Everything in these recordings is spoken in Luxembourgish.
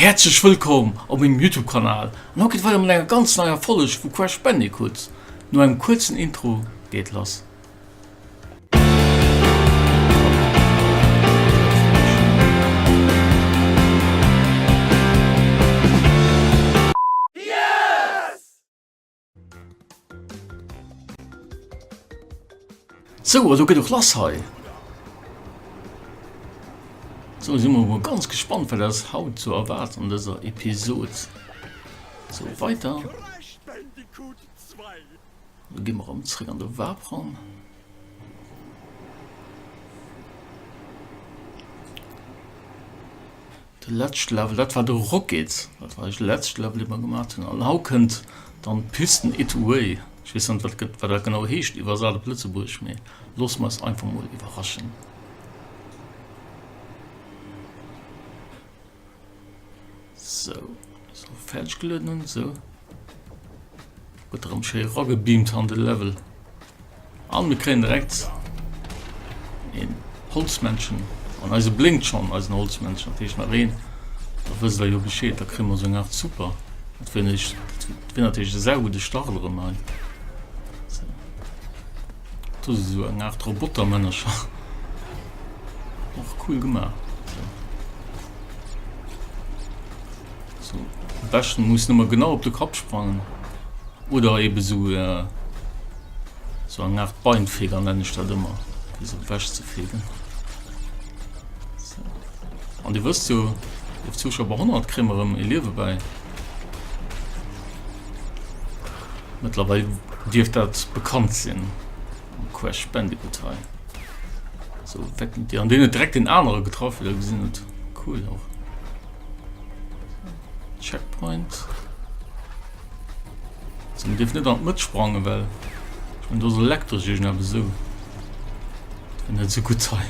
Häerzlech wëllkomm op mengem Youtube Kanal an haut geet weider mat enger ganz neier Folg vu Crash Bandicoot. No engem kuerzen Intro geet lass. Sou, elo geet och lass hei. Sou, si mer mol ganz gespannt, wat eis haut sou erwaart an dëser Episod. Sou, weider. Lo gi mer erëm zréck an de Warpraum. De leschte Level, dat war de Rocket, dat war de leschte Level, dee mer gemaat hunn. An haut kënnt dann d'Pisten It Way. Ech weess net, wat gëtt, wat dat genau heescht iwwersat op Lëtzebuergesch, mee loosse mer eis einfach mol iwwerraschen. Sou, soll fäerdeg gelueden hunn, sou. Gëtt erëm schéi eragebeamt an de Level. An mir kréien direkt een Holzmännchen. An eise blénkt schon, eisen Holzmännchen. Dat heescht nach een. Da wësst der jo Bescheed. Da kréie mer esou eng Art Super. Dat wier natierlech, dat wier natierlech e saugudde Start erëm hei. Sou. Do si sou eng Art Robotermännercher. Och cool gemaach. Sou. Sou, am beschten muss nëmme genau op de Kapp sprangen. Oder eben sou sou eng Art Beinfeger nennen ech dat ëmmer, fir se ewech ze fegen. Sou. An dir wësst jo, léif Zuschauer, bei 100 kréie mer erëm ee Liewe bäi. Mëttlerweil dierft dat bekannt sinn am Crash Bandicoot hei. Sou, weg mit dir. An deen huet direkt den anere getraff, wéi der gesinn hutt. Cool och. Checkpoint. So, man dierf net an d'Mëtt sprangen, well ech mengen do ass elektresch iergendeppes esou. Dat wär net esou gutt hei.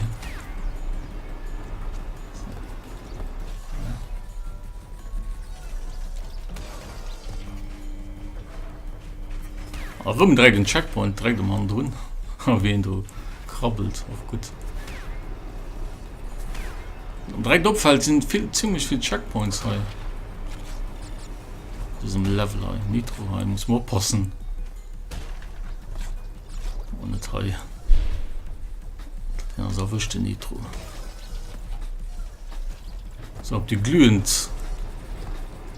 A rëm direkt en Checkpoint, direkt um hannendrun. A wéi een do krabbelt, och gutt. An direkt opfällt sinn vill zimmlech vill Checkpoints hei. Dësem Level hei Nitro hei muss man oppassen. Und net hei. Den ass erwëscht den Nitro. So op déi glühend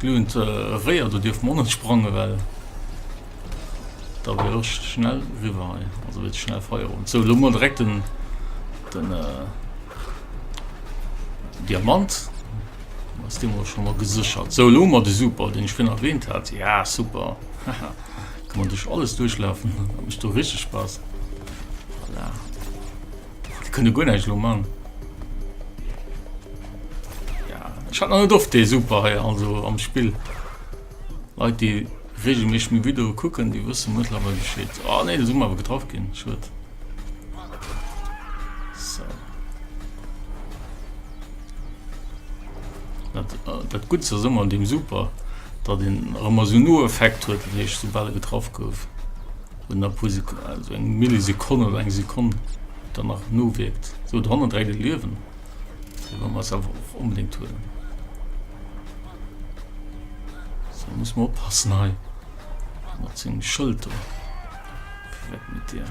glühend äh, Réier do dierf man och net sprange well da wär och schnell riwwer hei. Also wier schnell Feierowend. So lo mol direkt den den äh, Diamant. Ass dee mol scho mol geséchert. Sou, elo hu mer de Super, deen ech virun erwähnt hat. Ja, super. Haha, kann man duerch alles duerchlafen. Dat mécht do richteg Spaass. Voilà. Déi kënne guer näischt elo man. Ja, ech hat nach net oft dee Super hei, also am Spill. Leit, déi regelméisseg meng Videoe kucken, déi wësse mëttlerweil Bescheed. Oh nee, do si mer awer getraff ginn. Schued. So. Dat, dat Gutt ass ëmmer an deem Super, datt een nach ëmmer esou No-Effekt huet, dat heescht, soubal e getraff gouf, huet en e puer Sek-, also eng Millisekonn oder eng Sekonn dann nach nowierkt. Sou, do hannen direkt e Liewen, dee wëlle mer eis awer och onbedéngt huelen. Sou, muss mer oppassen hei mat sengem Schëld do. Weg mit dir.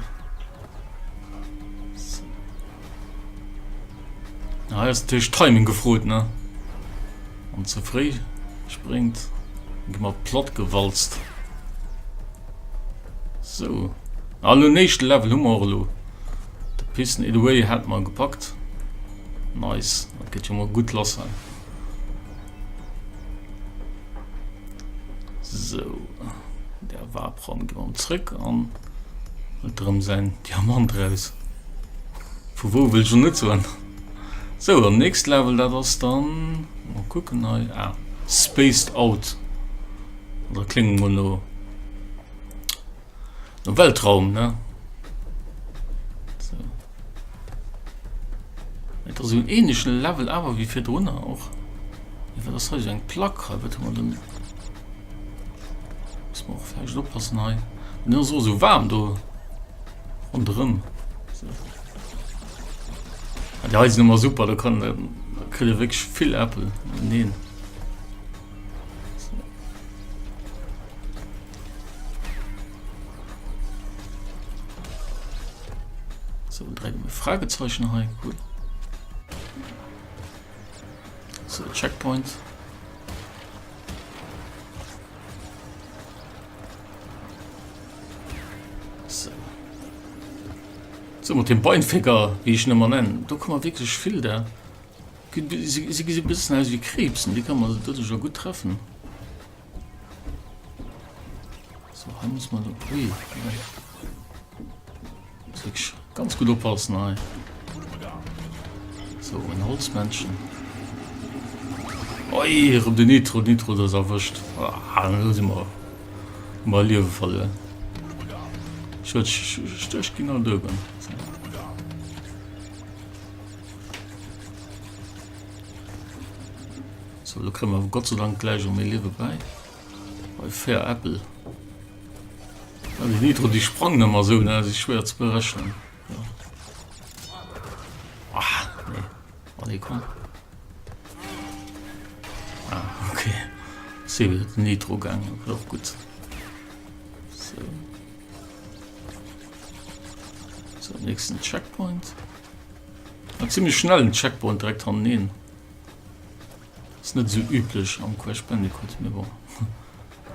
So. Na, hei ass natierlech Timing gefrot, ne? Wann ze fréi spréngt, gi mer platt gewalzt. So. Ah, lo nächste Level hu mer och elo. De Pisten It Away hat mer gepackt. Nice. Dat geet jo mol gutt lass hei. Sou, der Warpraum gi mer zréck an huet erëm säin Diamant raus. Vu wou wëll ech lo net soen. Sou, an nächst Level, dat ass dann, mol kucken hei, ah, Spaced Out. Dat kléngt mol no no Weltraum, ne? Sou. Et ass esou en ähnlechen Level awer wéi virdrunner och. Mee wat ass hei esou eng Plack hei? Wat hu mer do? Muss mer och vläicht oppassen hei. Den ass och esou waarm do ronderëm. So. Ah, déi hei sinn ëmmer super, do kann da kritt e wierklech vill Äppel. Neen. So, direkt e Fragezeichen hei, cool. So, Checkpoint. So. So, mat dem Beinficker, wéi ech en ëmmer nennen, do komme wierklech vill der. Si gesi e bëssen aus wéi Kriibsen, déi kann man doduerch och gutt treffen. So, hei muss man do, ui, muss wierklech ganz gutt oppassen hei. So, en Holzmännchen. Ui, erëm den Nitro, Nitro, dat ass erwëscht. Ah, do si mer, hu mer e Liewe verluer. Schued, ech duecht, ech ginn all duergoen. So. So, lo kréie mer Gott sei Dank gläich och méi Liewe bäi. Bei Fair Apple. Ja, déi Nitro, déi sprangen ëmmer esou, ne? Si schwéier ze berechnen. Ja. Ah, nee. Oh, nee, komm. Ah, okay. Si huet den Nitro gaangen. Okay, och gutt. So. So, nächsten Checkpoint. Ein ziemlich schnellen Checkpoint direkt hanneneen. Ass net esou üblech am Crash Bandicoot, mee bon.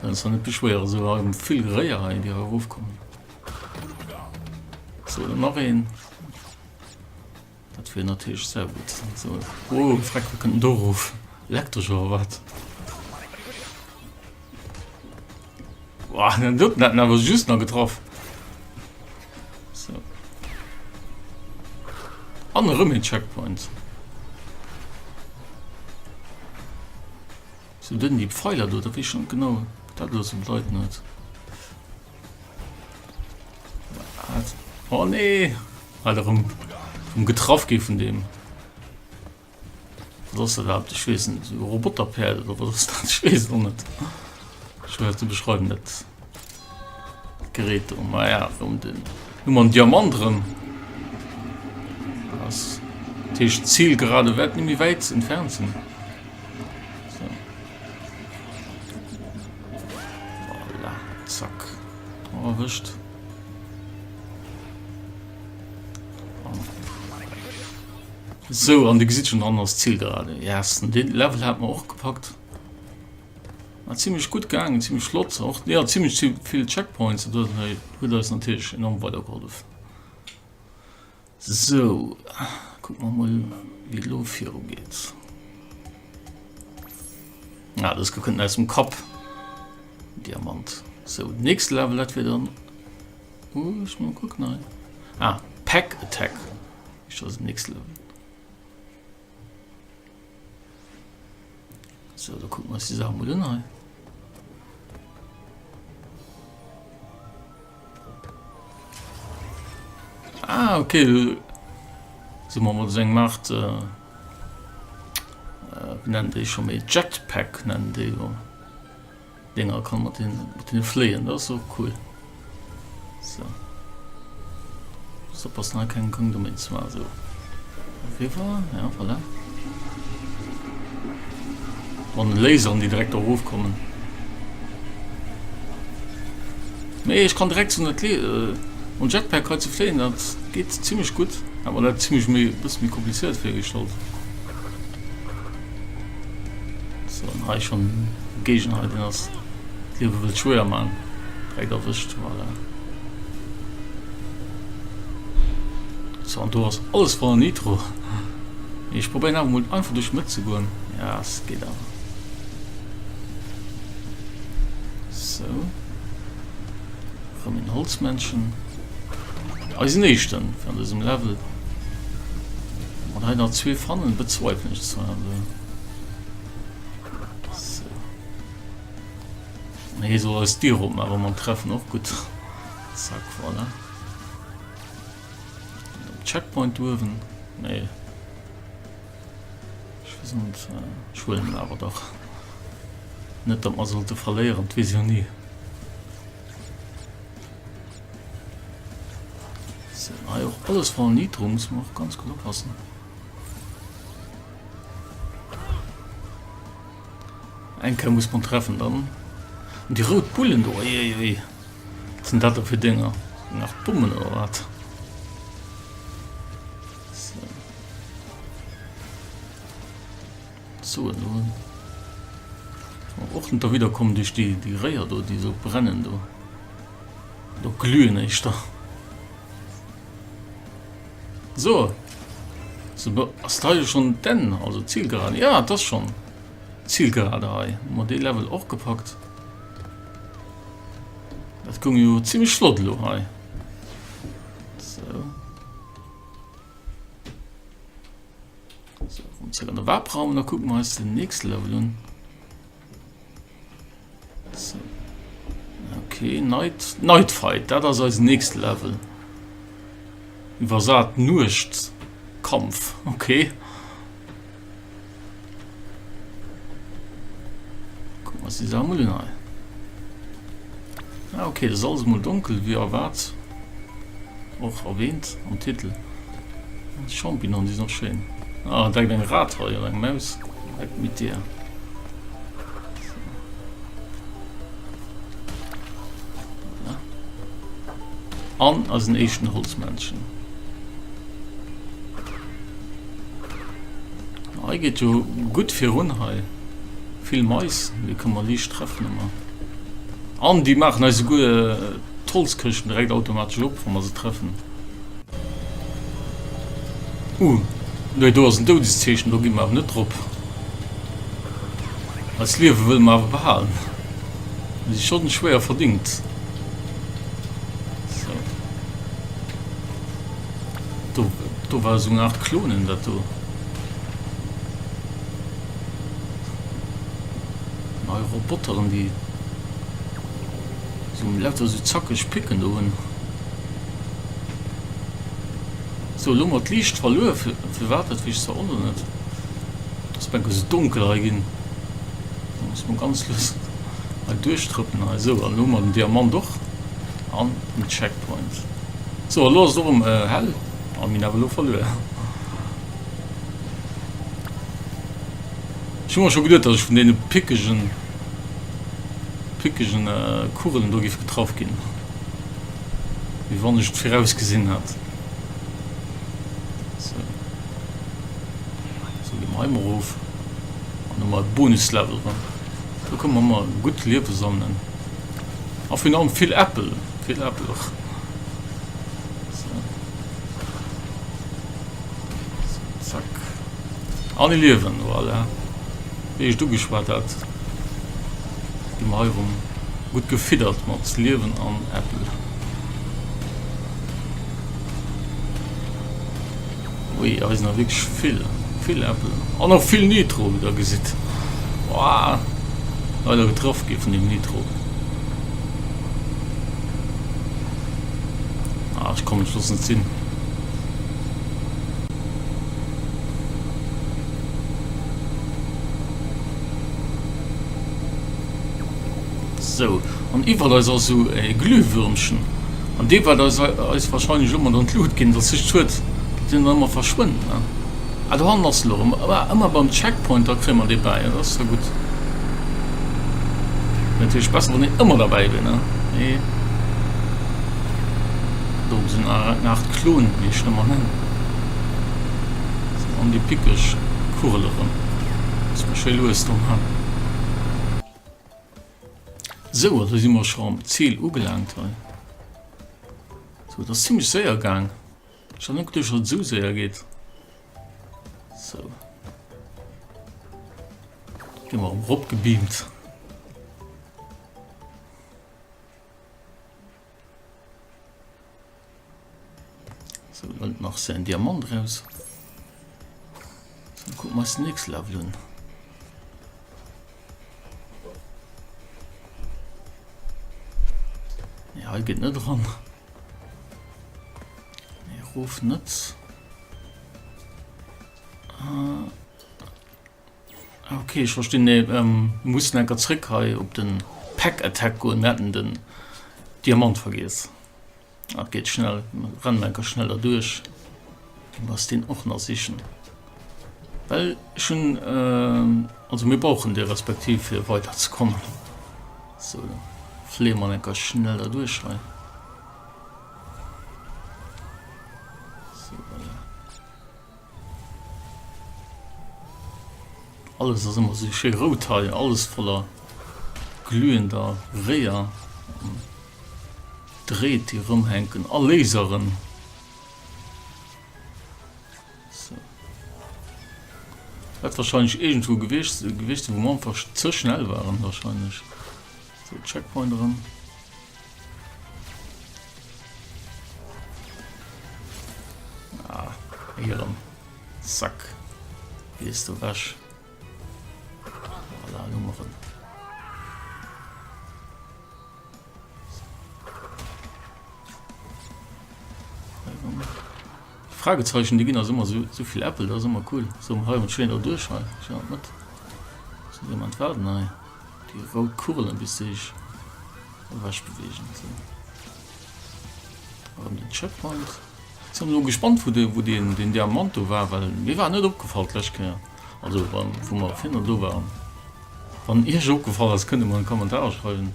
Dann ass net beschwéieren, esou hei vill Réier hei, déi hei erofkommen. So, dann nach een. Dat wier natierlech sehr gutt. So, oh, Freck, wat kënnt denn do erof? Elektresch oder wat? Boah, den doten hat awer just nach getraff. So. An erëm een Checkpoint. So, den die Pfeiler do, da wees schon genau, wat dat elo ze bedeiten huet. Wat? Oh nee! Hat erëm getraff gi vun dem. Wat ass dat iwwerhaapt? Ech weess net. Esou e Roboterpäerd oder wat ass dat? Ech weess et och net. Schwéier ze beschreiwen, dat Gerät do. Ma ja, erëm den. Hu mer en Diamant erëm. Ass dat heescht, d'Zielgerade wäert net méi wäit entfernt sinn. So. Voilà, zack. Erwëscht. Sou, an dir gesitt schon, dran ass d'Zielgerade. Yes, den Level hat mer och gepackt. War ziemlech gutt gaangen, ziemlech flott och. Ja, ziemlech vill Checkpoints, dat huet eis natierlech enorm weidergehollef. Sou, kucke mer mol, wéi et elo viru geet. Ah, dës kënnt aus dem Kapp. Diamant. Sou, den nächste Level, dat wier dann. Oh, ech mol kucken hei. Ah, Pack Attack. Ech ass den nächste Level. So, da kucken wir uns die Sache mal an hei. Ah, okay. So machen wir das eng Macht. Äh, äh, wie nennen déi schon méi? Jetpack nennen déi jo. Dinger kann mat den mat den fléien, dat ass och cool. So. So passen hei keng Kong méi zwar so. Riwwer, ja voilà. Wann Laseren déi direkt erofkommen. Nee, ech kann direkt zu net äh, und Jetpack hei ze fléien, dat geet ziemlech gutt. Awer dat ziemlech méi bësse méi kompliziert virgestallt. So, an hei schon Géigner hei, den ass d'Liewe wëllt schwéier man. Direkt erwëscht, voilà. So, an do ass alles voller Nitro. Ech probéieren awer mol einfach duerch d'Mëtt ze goen. Ja, es geet awer. So. Rëm een Holzmännchen. Eisen éischten fir an dësem Level. Mat hei nach zwee fannen, bezweifelen ech zwar. Also. So. An hie soll eis d'Dier opmaachen, wa mer en treffen, och gutt. Zack, voilà. Checkpoint uewen. Nee. Ech weess net, ech huelen en awer dach. Net datt mer sollte verléieren, 't weess jo ni. So, hei och alles voll Nitro, muss man och ganz gutt oppassen. Eng Kéier muss man treffen dann. Und déi rout Bullen do, ui ui ui. Wat sinn dat da fir Dénger? Nach Bommen oder wat? soen do. Och net derwidder kommen duerch déi déi Réier do, déi esou brennen do. Do glühen éischter. So. So, ass da jo schon d'Enn, also Zielgerade. Ja, dat ass schon Zielgerade hei. Hu mer dee Level och gepackt. Dat goung jo zimmlech flott elo hei. So. So, rëm zréck an de Warpraum, da kucke mer eis den nächste Level un. So. Okay, Night, Night Fight, dat ass eisen nächste Level. Iwwersat Nuechtkampf, okay. Kucken mer eis déi Saach mol un hei. Ah, okay, das ist alles mol donkel, wéi erwaart. Och erwähnt am Titel. Die Champignon, die sind och schéin. Ah, direkt eng Rat hei oder eng Maus. Weg mit dir. An eisen éischten Holzmännchen. Hei geet jo gutt virun hei. Vill Mais, déi kënne mer liicht treffen ëmmer. An déi maachen eis esouguer d'Holzkëschten direkt automatesch op, wa mer se treffen. Uh, nee, do ass en Doudeszeechen, do gi mer awer net drop. Eist Liewe wëlle mer awer behalen. Mir si schonn schwéier verdingt. So. Do, do war esou eng Art Klonen, dat do. Nei Roboteren, déi esou lauter esou zackeg Picken do hunn. Sou, elo hu mer d'Liicht verluer. Firwat, dat weess ech zwar och nach net. Ass bänke sou donkel hei ginn. Da muss mer ganz lues hei duerchtrëppelen hei. Sou, an elo hu mer den Diamant och an den Checkpoint. Sou, elo ass et och erëm hell a mir hunn awer elo verluer. Ech hu mer scho geduet, datt ech vun deene pickegen, pickegen Kugelen do géif getraff ginn. Wéi wann ech et virausgesinn hätt. So. So, gi mer hei mol erof. An hu mer e Bonuslevel erëm. Do kënne mer ëmmer gutt Liewe sammelen. A virun allem vill Äppel. Vill Äppel och. So. So, zack. An e Liewen, voilà. Wéi ech et ugeschwat hat. Gi mer hei erëm gutt gefiddert mat Liewen an Äppel. Ui, hei sinn der wierklech vill, vill Äppel an och vill Nitro, wéi der gesitt. Woah, leider getraff gi vun deem Nitro. Ah, ech komm, ech loossen et sinn. Sou, an iwwert eis ass esou e Glühwürmchen. An dee waert eis eis wahrscheinlech ëmmer dann d'Lut ginn, dass sech huet, datt deen dann ëmmer verschwënnt, ne? Ah, do hannen ass en elo erëm. Ah, ëmmer beim Checkpoint, da kréie mer dee bäi. Dat ass jo gutt. Wär natierlech besser, wann deen ëmmer derbäi wier, ne? Mee do sinn eng Art Klon, wéi ech en ëmmer nennen. Sou, an déi pickeg Kugel erëm. Muss mer schéi lues do man. Sou, also si mer scho am Ziel ugelaangt hei. Sou, dat ass zimmlech séier gaang. Ech hat net geduecht, datt et esou séier geet. Sou. Gi mer erëm eropgebeamt. So, hëlt nach säin Diamant raus. So, dann kucken wir eis den nächste Level un. Nee, hei geht net ran. Nee, ruf net. Ah. Okay, ech verstinn. Nee, ähm, mir mussen enker zréck hei op den Pack Attack goen. Mir haten den Diamant vergiess. Dat geet schnell. Rennen enker schnell derduerch. Ginn mer eis deen och nach sichen. Well ech hunn, ähm, also mir brauchen dee respektiv fir weider ze kommen. So, da fleeë mer enker schnell derduerch hei. So, voilà. Alles ass ëmmer sou schéi rout hei, alles voller glühender Réier an Dréit déi erëmhänken a Laseren. Sou. Wäert wahrscheinlech iergendwou gewiescht gewiescht sinn, wou mer einfach ze schnell waren wahrscheinlech. Sou, Checkpoint erëm. Ah, hier erëm. Zack. Gees du wech. Voilà, lo mer en. Fragezeichen, déi ginn ass ëmmer sou, sou vill Äppel, dat ass ëmmer cool. So, hei mat schéin derduerch hei. Schau mat. So, jemand warten hei. Déi rout Kugelen, bis se sech ewech bewegen. So. Erëm den Checkpoint. Sinn elo gespannt wou de wou deen deen Diamant do war, well mir war net opgefall d'lescht Kéier, also wann wou mer virner do waren. Wann iech opgefall ass, kënnt der mer an d'Kommentarer schreiwen.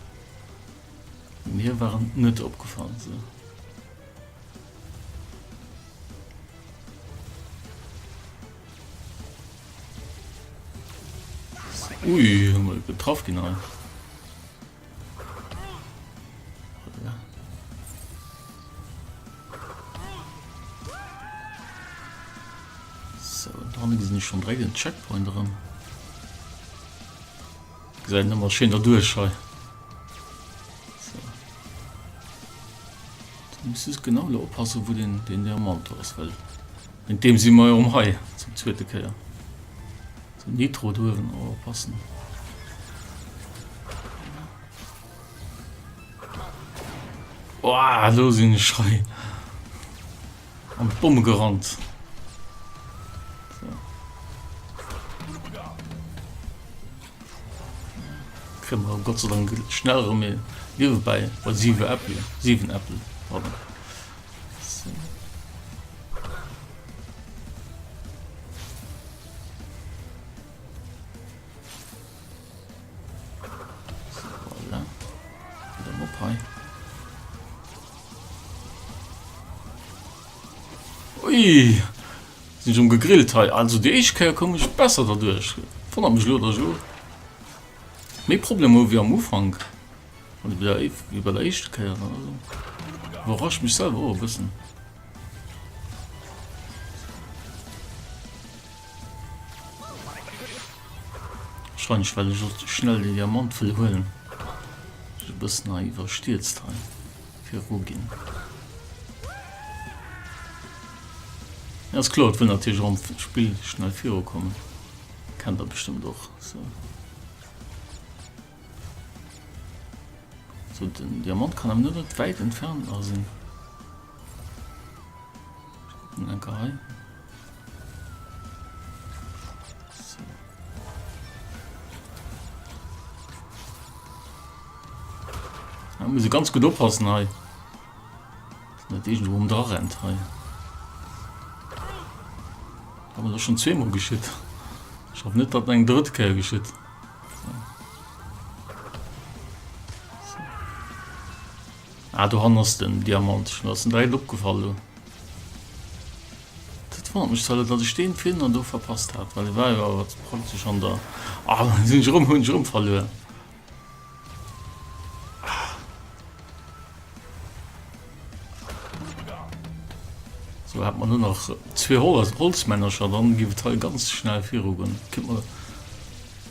Mir war en net opgefall sou. Ui, hu mer getraff ginn hei. So, dann gesinn ech schon direkt den Checkpoint erëm. Gesäit ëmmer schéin derduerch hei. So. Da muss just genau lo oppassen, wou den, den Diamant do ass, well wéint deem si mer jo erëm hei zum zweete Kéier. So, Nitro do uewen, oh, oppassen. Oh, lo sinn ech hei an d'Bomme gerannt. So. Kréie mer Gott sei Dank schnell erëm ee Liewe bäi, bei 7 Äppel, 7 Äppel, pardon. So. So, voilà. Wieder op hei. Ui! Sinn ech um gegrillt hei. Also déi éischt Kéier koum ech besser derduerch. Wonnert mech elo, dass ech elo méi Problemer hu wéi am Ufank. Also wéi bei wéi bei der éischter Kéier. Also iwwerrascht mech selwer och e bëssen. Wahrscheinlech well ech och schnell den Diamant wëll huelen. Ech e bëssen hei iwwerstierzt hei viru ginn. Ja, ass kloer, et wëll natierlech och am Spill schnell virukommen. Kennt der bestëmmt och. So. So, den Diamant kann awer net wäit entfernt nach sinn. Ech kucken enker hei. So. Da muss ich ganz gut oppassen hei. Dass net irgendwo um dra rennt hei. Haben wir schon zweimal geschitt. Ich hoffe nicht, dass eng dritte Kéier geschitt. So. So. Ah, do hannen ass den Diamant. Mir ass en direkt opgefall do. Dat wonnert mech zwar, datt ech deen Film do verpasst hat, well e war jo awer praktesch an der. Ah, sinn ech erëm, hunn ech erëm verluer. Ah. So hat man nur nach zwee Holzmännercher, dann giff et hei ganz schnell virugoen. Kinnt man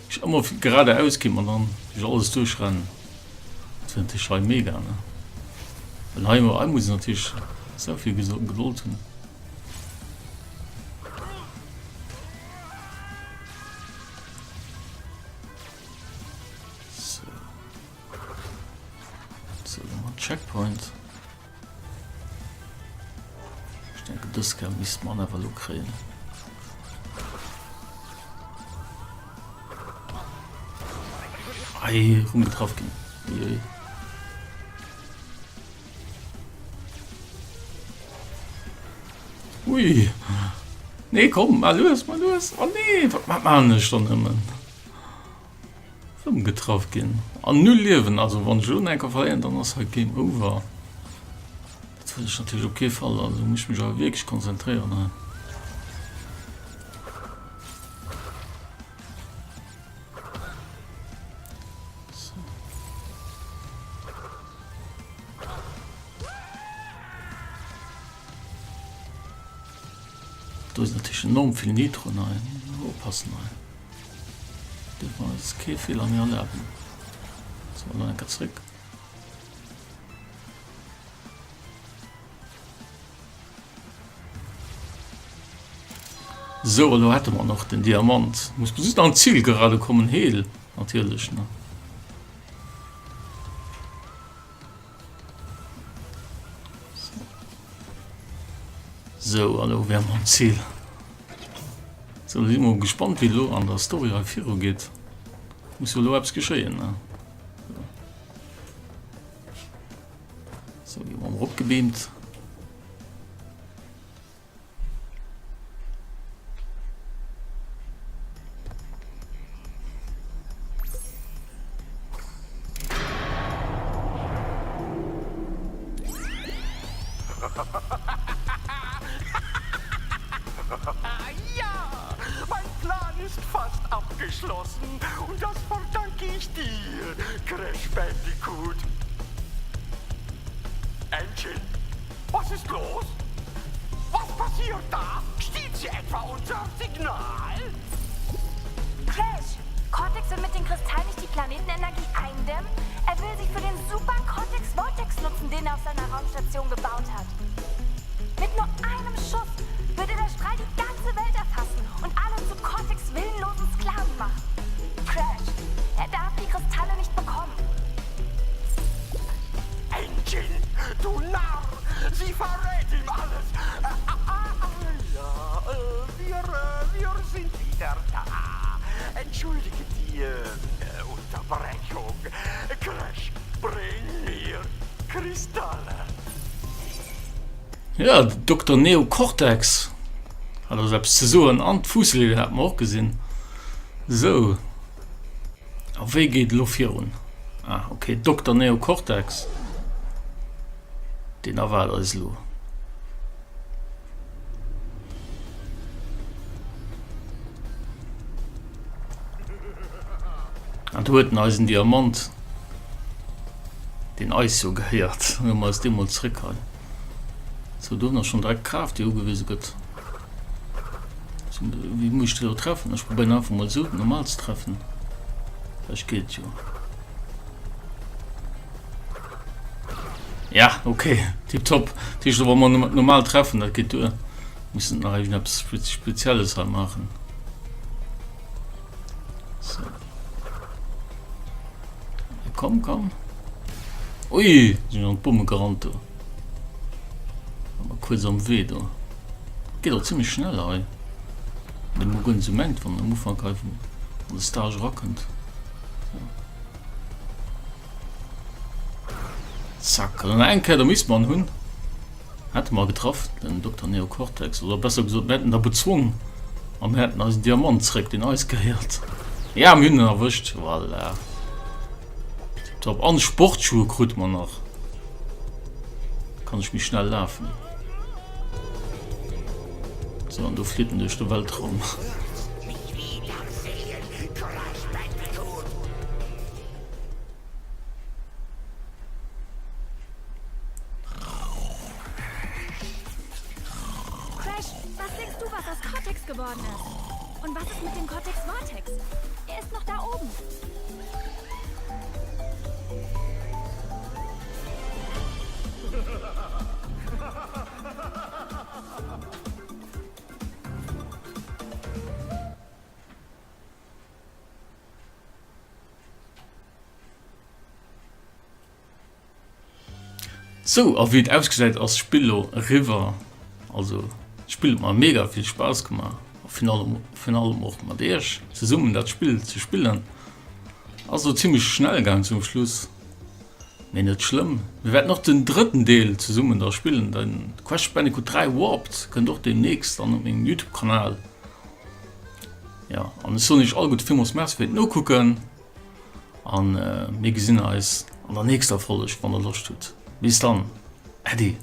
ech ëmmer geradeaus kinnt man dann duerch alles duerchrennen. Dat wär natierlech hei mega, ne? Well hei, hei muss een natierlech sau vill Gedold hunn. So. So, dann mal Checkpoint. Ech denken, dës Kéier misst man awer elo kréien. Ei, rum getraff ginn. Ui, ui. Ui. Nee, komm, mal lues, mal lues. Oh nee, wat man ech dann nëmmen? Rëm getraff ginn an null Liewen. Also wann ech elo nach eng Kéier verléieren, dann ass hei Game Over. Dat wëll ech natierlech op kee Fall. Also muss ech mech awer wierklech konzentréieren hei. Do sinn natierlech enorm vill Nitroen hei. Oppassen hei. Dierfe mer eis kee Feeler méi erlaben. So, elo eng Kéier zréck. Sou, elo hätte mer nach den Diamant. Muss just an d'Ziel gerade kommen, heel natierlech, ne? Sou, elo wäre mer am Ziel. Sou, si mer gespannt, wéi elo an der Story hei viru geet. Muss jo elo eppes geschéien, ne? Sou, gi mer eropgebeamt. Ja, mein Plan ist fast abgeschlossen und das verdanke ich dir, Crash Bandicoot. Engine, was ist los? Was passiert da? Stiehlt sie etwa unser Signal? Crash, Cortex will mit den Kristallen nicht die Planetenenergie eindämmen. Er will sie für den Super Cortex Vortex nutzen, den er auf seiner Raumstation gebaut hat. Mit nur einem Schuss würde der Strahl die ganze Welt erfassen und alle zu Cortex willenlosen Sklaven machen. Crash, er darf die Kristalle nicht bekommen. Engine, du Narr! Sie verrät ihm alles! Ah, ah, ah, ja, äh, wir, äh, wir sind wieder da. Entschuldige die äh, Unterbrechung. Crash, bring mir Kristalle. Ja, den Dokter Neo Cortex hat eis eppes ze soen an d'Fuussleeder hate mer och gesinn. Sou, a wéi geet elo virun? Ah, ok, Dokter Neo Cortex, deen erwaart eis elo. An do huet en eisen Diamant, deen eis jo gehéiert. Huele mer eis dee mol zréck hei. Sou, do hunn ass schonn direkt Kraaft, déi ugewise gëtt. Sou, wéi muss ech déi elo treffen? Ech probéieren einfach mol esou normal ze treffen. Vläicht geet et jo. Ja, okay, tiptop. Dat heescht, wa mer normal treffen, dat geet duer. Mussen nach iergendeppes Spezielles hei maachen. So. Komm, komm. Ui, sinn an d'Bomme gerannt do. War kuerz am Wee do. Geet och zimmlech schnell hei. Wann ee mol guer net sou mengt, wann en am Ufank hei vum an de Stage erakënnt. So. Zack, an eng Kéier, da misst mer en hunn. Hätte mer getraff, den Dokter Neo Cortex, oder besser gesot, mir hätten der bezwong a mir hätten eisen Diamant zréck, deen eis gehéiert. Ja, mir hunn en erwëscht, voilà. Tiptop. An Sportschuhe krute mer nach. Kann ech méi schnell lafen. So, an do flitt en duerch de Weltraum. Crash, was denkst du, was aus Cortex geworden ist? Und was ist mit dem Cortex Vortex? Er ist noch da oben. Sou, a wéi et ausgesäit ass d'Spill lo eriwwer. Also d'Spill huet mer mega vill Spaass gemaach a virun allem virun allem och mat iech zesummen dat Spill ze spillen. Ass elo zimmlech schnell gaang zum Schluss, mee net schlëmm. Mir wäerten och den drëtten Deel zesummen da spillen, den Crash Bandicoot 3 Warped kënnt och deemnächst dann op mengem Youtube Kanal. Jo, an ech soen iech all gutt villmools Merci fir d'Nokucken. An mir gesinn eis an der nächster Folg, wann der Loscht hutt. Bis dann, Äddi!